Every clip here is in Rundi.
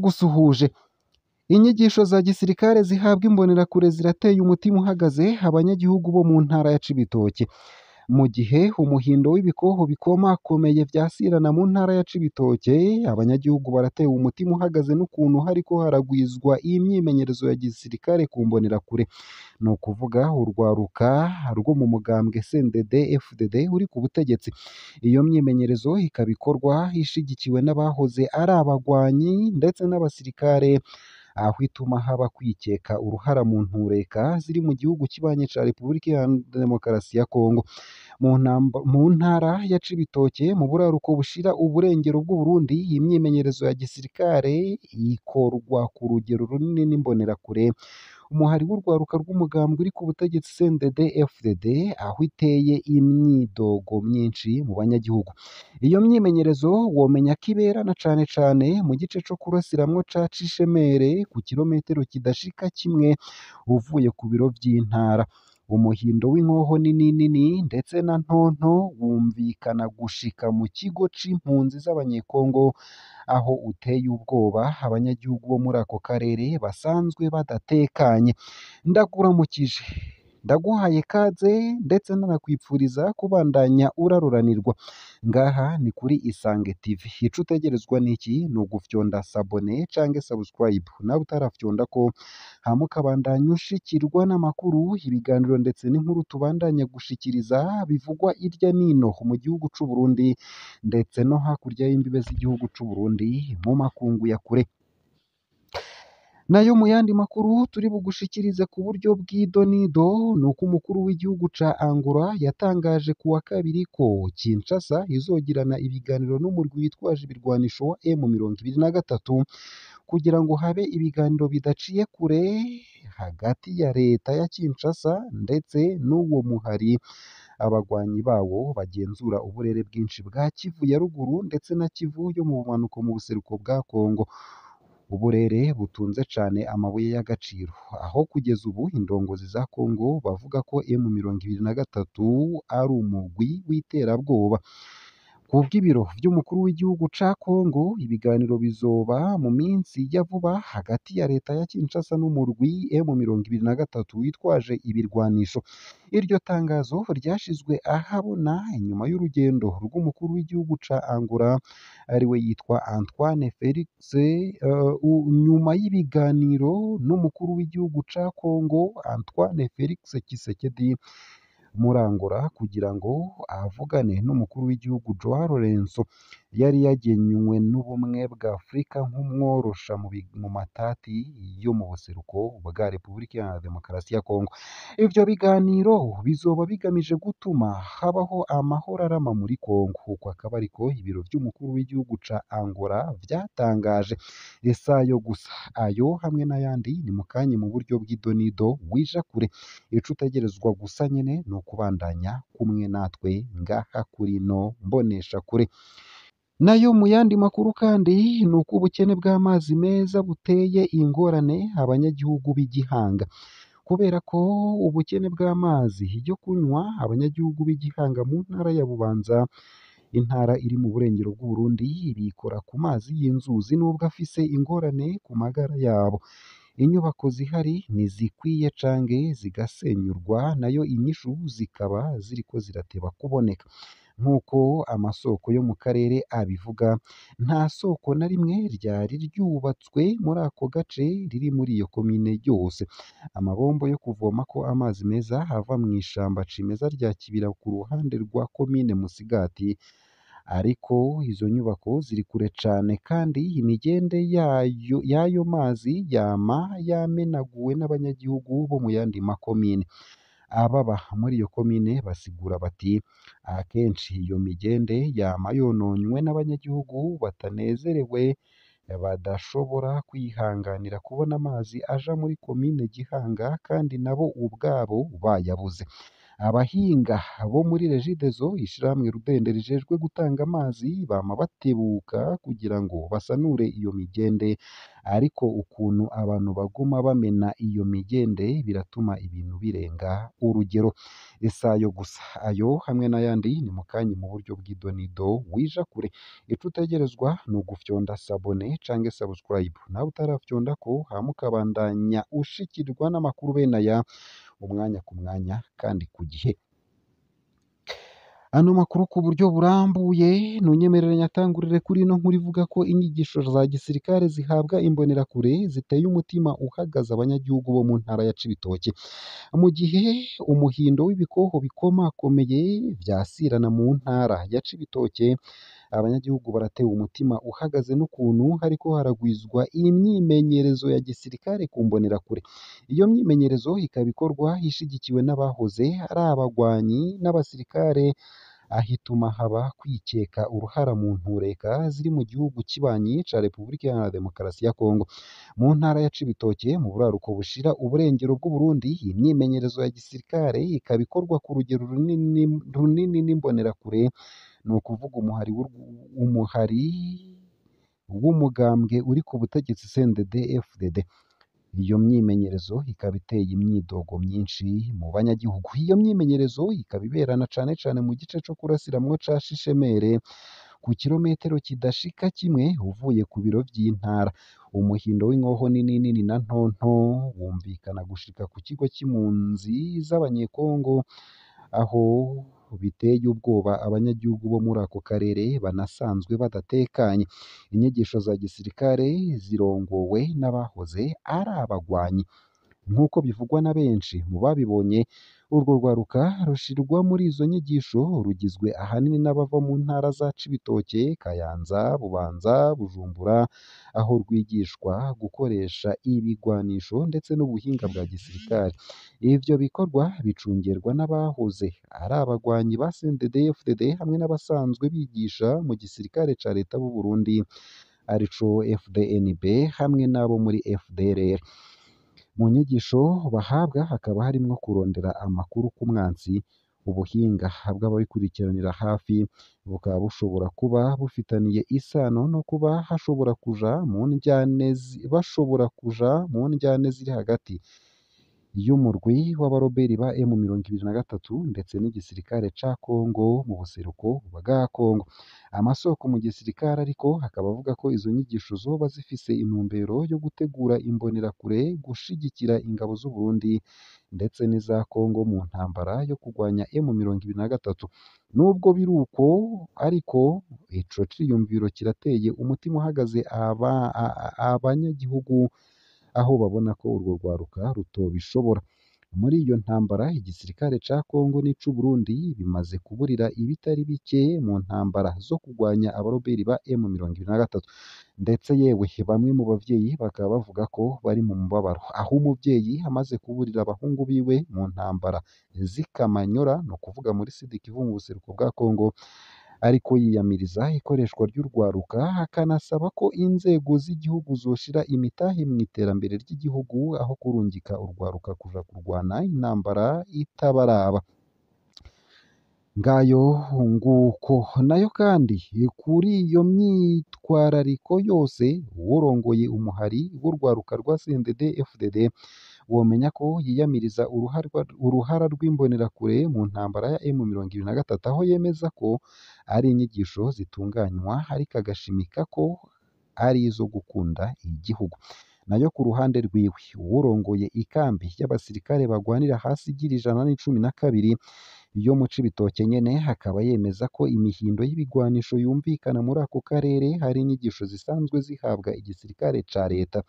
Gusuhuje inyigisho za gisirikare zihabwa imbonerakure zirateye umutima uhagaze abanyagihugu bo mu ntara ya Cibitoke. Mu gihe umuhindo w'ibikoho bikomakomeye vyasirana mu ntara ya Cibitoke, abanyagihugu baratewe umutima uhagaze n'ukuntu hariko haragwizwa imyimenyerezo ya gisirikare ku mbonerakure. Ni ukuvuga urwaruka rwo mu mugambwe CNDD FDD uri ku butegetsi. Iyo myimenyerezo ikaba ikorwa ishigikiwe n'abahoze ari abagwanyi ndetse n'abasirikare, aho ituma haba kwikeka uruhara mu ntureka ziri mu gihugu kibanye ca Repubulika Iharanira Demokarasi ya Kongo. Mu ntara ya Cibitoke, mu buraruko bushira uburengero bw'Uburundi, iyi myimenyerezo ya gisirikare ikorwa ku rugero runini n'imbonerakure. Umuhari w'urwaruka rw'umugambwe uri ku butegetsi CNDD FDD, aho iteye imyidogo myinshi mu banyagihugu. Iyo myimenyerezo womenya ko ibera na cane cane mu gice co kurasiramwo ca Cishemere, ku kirometero kidashika kimwe uvuye ku biro vy'intara. Umuhindo w'inkoho nini nini ndetse na ntonto wumvikana gushika mu kigo c'impunzi z'Abanyekongo, aho uteye ubwoba abanyagihugu bo muri ako karere basanzwe badatekanye. Ndakuramukije, ndaguhaye kaze ndetse nanakwipfuriza kubandanya uraruranirwa. Ngaha ni kuri Isange TV. Ico utegerezwa niki? Ni ugufyonda sabone canke subscribe nawe utarafyondako, hama ukabandanya ushikirwa n'amakuru, ibiganiro ndetse n'inkuru tubandanya gushikiriza bivugwa irya nino mu gihugu c'u Burundi ndetse no hakurya y'imbibe z'igihugu c'u Burundi mu makungu ya kure. Nayo mu yandi makuru turi bugushikirize ku buryo bw'idonido ni uko umukuru w'igihugu ca Angola yatangaje ku wa kabiri ko Kinshasa izogirana ibiganiro n'umurwi witwaje ibirwanisho wa M23 kugira ngo habe ibiganiro bidaciye kure hagati ya leta ya Kinshasa ndetse n'uwo muhari. Abagwanyi bawo bagenzura uburere bwinshi bwa Kivu ya ruguru ndetse na Kivu yo mu bumanuko mu buseruko bwa Kongo, uburere butunze cane amabuye y'agaciro, aho kugeza ubu indongozi za Kongo bavuga ko M23 ari umugwi w'iterabwoba. Kubw'ibiro vy'umukuru w'igihugu ca Kongo, ibiganiro bizoba mu minsi ya vuba hagati ya leta ya Kinshasa n'umurwi M23 witwaje ibirwanisho. Iryo tangazo ryashizwe ahabona inyuma y'urugendo rw'umukuru w'igihugu ca Angola ariwe yitwa Antoine Felix, nyuma y'ibiganiro n'umukuru w'igihugu ca Kongo Antoine Felix Tshisekedi muri Angola kugira ngo avugane n'umukuru w'igihugu João Lourenço yari yagenywe n'ubumwe bwa Afurika nk'umworosha mu matati yo mu buseruko bwa Repubulika Iharanira Demokarasi ya Kongo. Ivyo biganiro bizoba bigamije gutuma habaho amahoro arama muri Kongo. Uko akaba ariko ibiro vy'umukuru w'igihugu ca Angola vyatangaje. Esayo gusa ayo hamwe n'ayandi ni mukanye mu buryo bw'idonido wija kure. Ico utegerezwa gusa nyene ni ukubandanya kumwe natwe ngaha kuri no mbonesha kure. Nayo mu yandi makuru kandi ni uko ubukene bw'amazi meza buteye ingorane abanyagihugu b'i Gihanga. Kubera ko ubukene bw'amazi yo kunywa, abanyagihugu b'i Gihanga mu ntara ya Bubanza, intara iri mu burengero bw'Uburundi, bikora ku mazi y'inzuzi nubwo afise ingorane ku magara yabo. Inyubako zihari ntizikwiye canke zigasenyurwa, nayo inyishu zikaba ziriko zirateba kuboneka. Nk'uko amasoko yo mu karere abivuga, nta soko na rimwe ryari ryubatswe muri ako gace riri muri iyo komine yose. Amabombo yo kuvomako amazi meza ava mw'ishamba cimeza rya Kibira ku ruhande rwa komine Musigati, ariko izo nyubako ziri kure cane kandi imigende yayo y'ayo mazi yama yamenaguwe n'abanyagihugu bo mu yandi makomine. Ababa muri iyo komine basigura bati akenshi iyo migende yama yononywe n'abanyagihugu batanezerewe, badashobora kwihanganira kubona amazi aja muri komine Gihanga kandi nabo ubwabo bayabuze. Abahinga bo muri Regideso, ishirahamwe rudende rijejwe gutanga amazi, bama batebuka kugira ngo basanure iyo migende, ariko ukuntu abantu baguma bamena iyo migende biratuma ibintu birenga urugero. Isayo gusa ayo hamwe n'ayandi ni mukanya mu buryo bw'idonido wija kure. Ico utegerezwa ni ugufyonda sabone canke subscribe, nawe utarafyondako hama ukabandanya ushikirwa n'amakuru bene aya umwanya ku mwanya kandi ku gihe. Ano makuru ku buryo burambuye ntunyemerere nyatangurire kuri ino nkuru ivuga ko inyigisho za gisirikare zihabwa imbonerakure ziteye umutima uhagaze abanyagihugu bo mu ntara ya Cibitoke, mu gihe umuhindo w'ibikoho bikomakomeye vyasirana mu ntara ya Cibitoke. Abanyagihugu baratewe umutima uhagaze n'ukuntu hariko haragwizwa imyimenyerezo ya gisirikare ku mbonerakure. Iyo myimenyerezo ikaba ikorwa ishigikiwe n'abahoze ari abagwanyi n'abasirikare, aho ituma haba kwikeka uruhara mu ntureka ziri mu gihugu kibanyi ca Repubulika Iharanira Demokarasi ya Kongo. Mu ntara ya Cibitoke, mu buraruko bushira uburengero bw'Uburundi, imyimenyerezo ya gisirikare ikaba ikorwa ku rugero runini n'imbonerakure, ni ukuvuga umuhari w'umugambwe uri ku butegetsi CNDD-FDD. Iyo myimenyerezo ikaba iteye imyidogo myinshi mu banyagihugu. Iyo myimenyerezo ikaba iberana cane cane mu gice co kurasiramwo ca Shishemere, ku kirometero kidashika kimwe uvuye ku biro vy'intara. Umuhindo w'inkoho nini nini na ntonto wumvikana gushika ku kigo c'impunzi z'Abanyekongo, aho biteye ubwoba abanyagihugu bo muri ako karere banasanzwe badatekanye. Inyigisho za gisirikare zirongowe n'abahoze ari abagwanyi, nk'uko bivugwa na benshi mu babibonye. Urwo rwaruka rushirwa muri izo nyigisho rugizwe ahanini n'abava mu ntara za Cibitoke, Kayanza, Bubanza, Bujumbura, aho rwigishwa gukoresha ibigwanisho ndetse n'ubuhinga bwa gisirikare. Ivyo bikorwa bicungerwa n'abahoze ari abagwanyi ba CNDD-FDD hamwe n'abasanzwe bigisha mu gisirikare ca leta b'u Burundi, arico FDNB, hamwe n'abo muri FDLR. Mu nyigisho bahabwa hakaba harimwo kurondera amakuru ku mwansi, ubuhinga bw'ababikurikiranira hafi bukaba bushobora kuba bufitaniye isano no kuba hashobora kuja mu njyane bashobora kuja mu njyane ziri hagati y'umurwi w'abaroberi ba M23 ndetse n'igisirikare ca Kongo mu buseruko bwa Kongo. Amasoko mu gisirikare ariko akaba avuga ko izo nyigisho zoba zifise intumbero yo gutegura imbonerakure gushigikira ingabo z'u Burundi ndetse n'iza Kongo mu ntambara yo kurwanya M23. Nubwo biri uko ariko, ico ciyumviro kirateye umutima uhagaze abanyagihugu, aho babona ko urwo rwaruka rutobishobora. Muri iyo ntambara igisirikare ca Kongo n'ic'u Burundi bimaze kuburira ibitari bike mu ntambara zo kurwanya abaroberi ba M23, ndetse yewe bamwe mu bavyeyi bakaba bavuga ko bari mu mubabaro, aho umuvyeyi amaze kuburira abahungu biwe mu ntambara z'ikamanyora, ni ukuvuga muri Sud Kivu mu buseruko bwa Kongo, ariko yiyamiriza ikoreshwa ry'urwaruka, akanasaba ko inzego z'igihugu zoshira imitahe mu iterambere ry'igihugu aho kurungika urwaruka kuja kurwana intambara itabaraba. Ngayo nguko. Nayo kandi kuri iyo myitwarariko yose, uwurongoye umuhari w'urwaruka rwa CNDD-FDD womenya ko yiyamiriza uruhara rw'imbonerakure mu ntambara ya M23, aho yemeza ko ari inyigisho zitunganywa ariko agashimika ko ari izo gukunda igihugu. Nayo ku ruhande rwiwe, uwurongoye ikambi y'abasirikare bagwanira hasi igira 112 yo mu Cibitoke nyene, akaba yemeza ko imihindo y'ibigwanisho yumvikana muri ako karere hari inyigisho zisanzwe zihabwa igisirikare ca leta,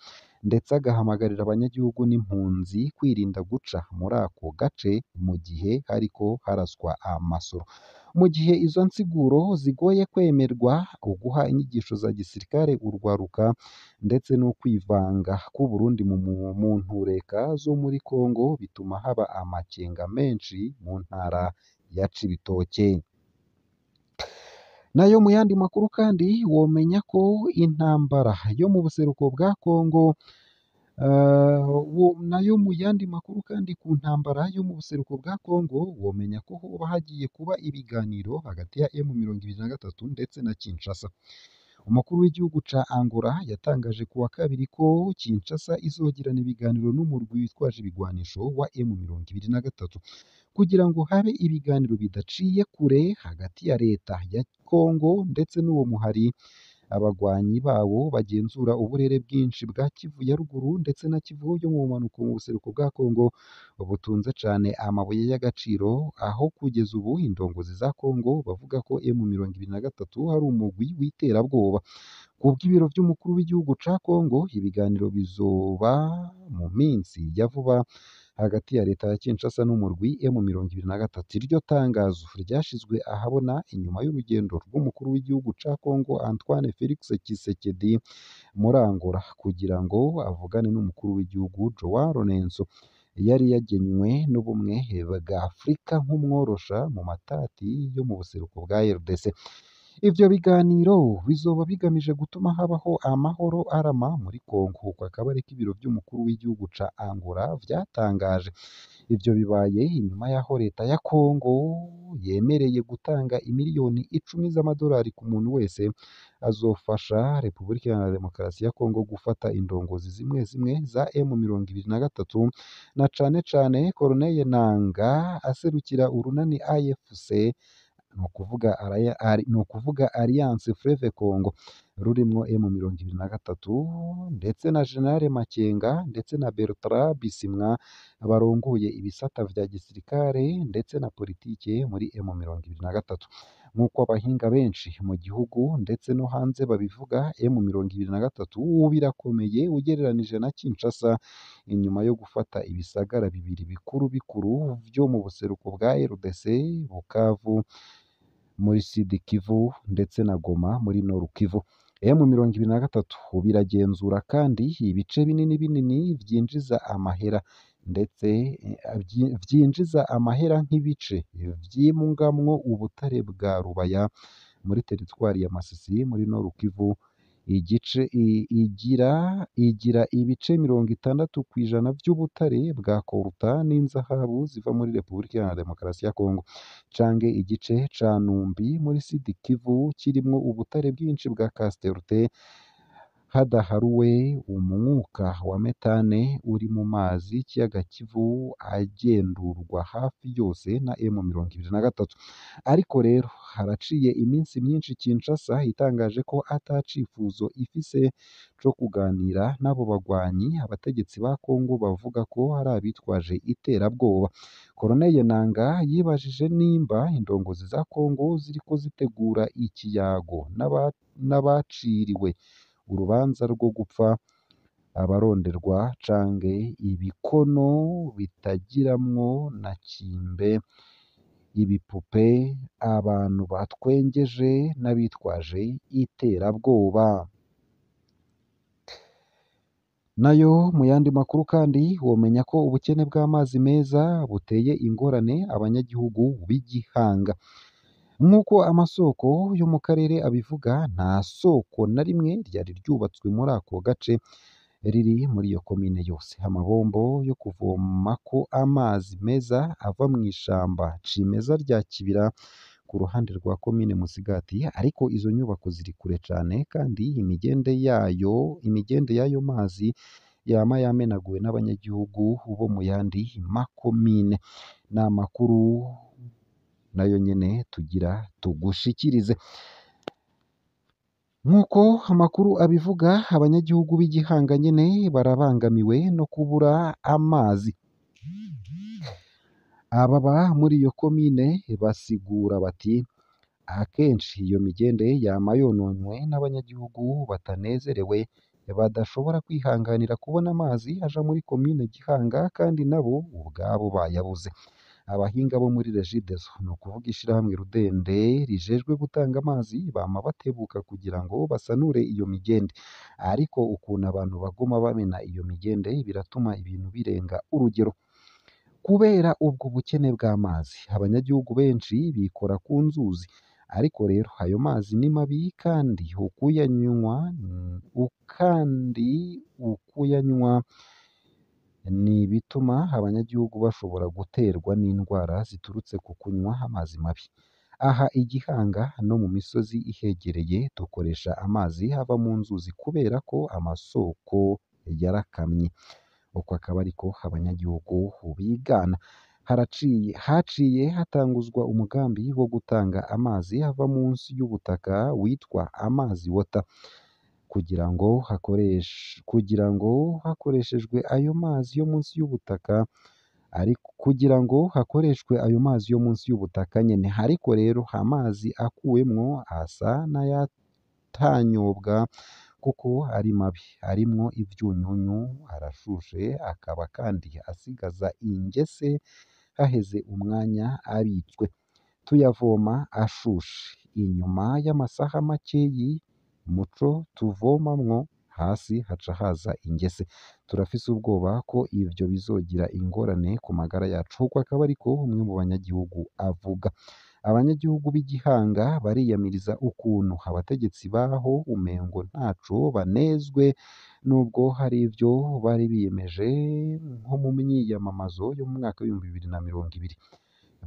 ndetse agahamagarira abanyagihugu n'impunzi kwirinda guca muri ako gace mu gihe hariko haraswa amasoro. Mu gihe izo nsiguro zigoye kwemerwa, uguha inyigisho za gisirikare urwaruka ndetse no kwivanga k'Uburundi mu ntureka zo muri Kongo bituma haba amakenga menshi mu ntara ya Cibitoke. Nayo mu yandi makuru kandi womenya ko intambara yo mu buseruko bwa Kongo Nayo mu yandi makuru kandi ku ntambara yo mu buseruko bwa Congo, womenya ko hoba hagiye kuba ibiganiro hagati ya M23 ndetse na Kinshasa. Umukuru w'igihugu ca Angola yatangaje kuwa kabiri ko Kinshasa izogirana ibiganiro n'umurwi witwaje ibigwanisho wa M23 kugira ngo habe ibiganiro bidaciye kure hagati ya leta ya Congo ndetse n'uwo muhari. Abagwanyi bawo bagenzura uburere bwinshi bwa Kivu ya ruguru ndetse na Kivu yo mu bumanuko mu buseruko bwa Congo butunze cane amabuye y'agaciro, aho kugeza ubu indongozi za Congo bavuga ko M23 hari umugwi w'iterabwoba. Kubw'ibiro vy'umukuru w'igihugu ca Congo, ibiganiro bizoba mu minsi ya vuba hagati ya leta ya Kinshasa n'umurwi M23. Iryo tangazo ryashizwe ahabona inyuma y'urugendo rw'umukuru w'igihugu ca Congo Antoine Felix Tshisekedi muri Angola kugira ngo avugane n'umukuru w'igihugu João Lourenço yari yagenywe n'ubumwe bwa Afurika nk'umworosha mu matati yo mu buseruko bwa RDC. Ivyo biganiro bizoba bigamije gutuma habaho amahoro arama muri Congo, uko akaba ariko ibiro vy'umukuru w'igihugu ca Angola vyatangaje. Ivyo bibaye inyuma y'aho leta ya Congo yemereye gutanga imiliyoni 10 z'amadolari ku muntu wese azofasha Repubulika Iharanira Demokarasi ya Congo gufata indongozi zimwe zimwe za M23 na cane cane Corneille Nangaa aserukira urunani AFC, ni ukuvuga Alliance Fleuve Congo rurimwo M23 ndetse na General Makenga ndetse na Bertrand Bisimwa barongoye ibisata vya gisirikare ndetse na politike muri M23. Nk'uko abahinga benshi mu gihugu ndetse no hanze babivuga, M23 ubu birakomeye ugereranije na Kinshasa inyuma yo gufata ibisagara bibiri bikuru bikuru vyo mu buseruko bwa RDC, Bukavu muri Sud Kivu ndetse na Goma muri Nord Kivu. M23 biragenzura kandi ibice binini binini vyinjiza amahera ndetse vyinjiza amahera nk'ibice vyimbwamwo ubutare bwa Rubaya muri teritwari ya Masisi muri Nord Kivu. Igice igira ibice 60% vy'ubutare bwa coltan n'inzahabu ziva muri Repubulika Iharanira Demokarasi ya Congo, canke igice ca Numbi muri Sud Kivu kirimwo ubutare bwinshi bwa cassiterite, hadaharuwe umwuka wa metane uri mu mazi y'ikiyaga Kivu agendurwa hafi yose na M23. Ariko rero haraciye iminsi myinshi Kinshasa itangaje ko ata cifuzo ifise co kuganira n'abo bagwanyi abategetsi ba Congo bavuga ko ari abitwaje iterabwoba. Corneille Nangaa yibajije nimba indongozi za Congo ziriko zitegura ikiyago n'abaciriwe urubanza rwo gupfa, abaronderwa canke ibikono bitagiramwo na kimbe, ibipupe, abantu batwengeje n'abitwaje iterabwoba. Nayo mu yandi makuru kandi womenya ko ubukene bw'amazi meza buteye ingorane abanyagihugu b'Igihanga. Nk'uko amasoko yo mu karere abivuga, nta soko na rimwe ryari ryubatswe muri ako gace riri muri iyo komine yose. Amabombo yo kuvomako amazi meza ava mw'ishamba cimeza rya Kibira ku ruhande rwa komine Musigati, ariko izo nyubako ziri kure cane kandi imigende y'ayo mazi yama yamenaguwe n'abanyagihugu bo mu yandi makomine. Ni amakuru nayo nyene tugira tugushikirize. Nk'uko amakuru abivuga, abanyagihugu b'Igihanga nyene barabangamiwe no kubura amazi. Ababa muri iyo komine basigura bati akenshi iyo migende yama yononywe n'abanyagihugu batanezerewe, badashobora kwihanganira kubona amazi aja muri komine Gihanga kandi nabo ubwabo bayabuze. Abahinga bo muri Regideso, ni ukuvuga ishirahamwe Rudende rijejwe gutanga amazi, bama batebuka kugira ngo basanure iyo migende, ariko ukuntu abantu baguma bamena iyo migende biratuma ibintu birenga urugero. Kubera ubwo bukene bw'amazi, abanyagihugu benshi bikora ku nzuzi, Ariko rero ayo mazi ni mabi kandi ukuyanywa ni ibituma abanyagihugu bashobora guterwa n'indwara ziturutse ku kunywa amazi mabi. Aha i Gihanga no mu misozi ihegereye dukoresha amazi ava mu nzuzi kubera ko amasoko yarakamye. Uko akaba ariko abanyagihugu bigana. Haciye hatanguzwa umugambi wo gutanga amazi ava munsi y'ubutaka witwa amazi water, kugira ngo hakoreshejwe ayo mazi yo munsi y'ubutaka ariko kugira ngo hakoreshwe ayo mazi yo munsi y'ubutaka nyene. Ariko rero amazi akuwemwo asa n'ayatanyobwa kuko ari mabi, arimwo ivyunyunyu, arashushe, akaba kandi asigaza ingese haheze umwanya abitswe. Tuyavoma ashushe, inyuma y'amasaha makeyi muco tuvomamwo hasi haca haza ingese. Turafise ubwoba ko ivyo bizogira ingorane ku magara yacu. Uko akaba ariko umwe mu banyagihugu avuga. Abanyagihugu b'i Gihanga bariyamiriza ukuntu abategetsi baho umengo ntaco banezwe nubwo hari ivyo bari biyemeje nko mu myiyamamazo yo mu mwaka w'2020.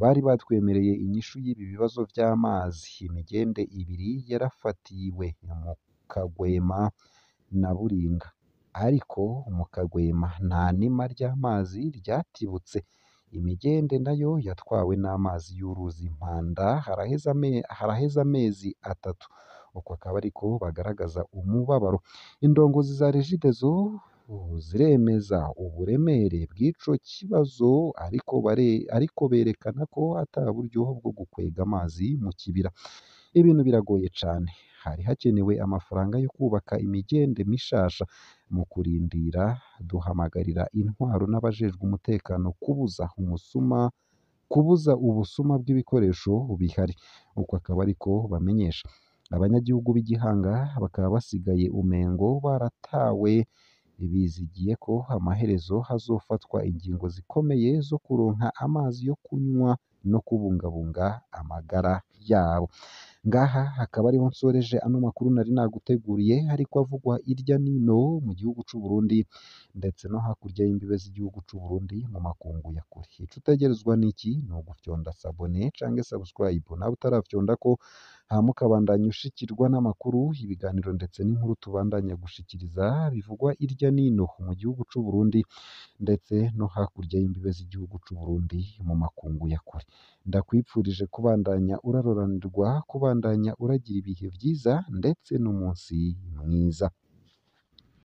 Bari batwemereye inyishu y'ibi bibazo vy'amazi. Imigende ibiri yarafatiwe mu Kagwema na Buringa, ariko mu Kagwema nta nima ry'amazi ryatibutse. Imigende nayo yatwawe n'amazi y'uruzi Mpanda haraheze amezi 3. Uko akaba ariko bagaragaza umubabaro. Indongozi za Regideso ziremeza uburemere bw'ico kibazo, ariko berekana ko ata buryo bwo gukwega amazi mu kibira. Ibintu biragoye cane. Hari hakenewe amafaranga yo kubaka imigende mishasha. Mu kurindira duhamagarira intwaro n'abajejwe umutekano kubuza ubusuma bw'ibikoresho bihari. Uko akaba ariko bamenyesha. Abanyagihugu b'i Gihanga bakaba basigaye umengo baratawe, bizigiye ko amaherezo hazofatwa ingingo zikomeye zo kuronka amazi yo kunywa no kubungabunga amagara yabo. Ngaha hakaba ariho nsoreje ano makuru nari naguteguriye ariko avugwa irya nino mu gihugu c'u Burundi ndetse no hakurya y'imbibe z'igihugu c'u Burundi mu makungu ya kure. Ico utegerezwa niki? Ni ugufyonda s'abonner canke subscribe nawe utarafyonda ko, hama ukabandanya ushikirwa n'amakuru, ibiganiro ndetse n'inkuru tubandanya gushikiriza bivugwa irya nino mu gihugu c'u Burundi ndetse no hakurya y'imbibe z'igihugu c'u Burundi mu makungu ya kure. Ndakwipfurije kubandanya uraroranirwa, kubandanya uragira ibihe vyiza ndetse n'umunsi mwiza.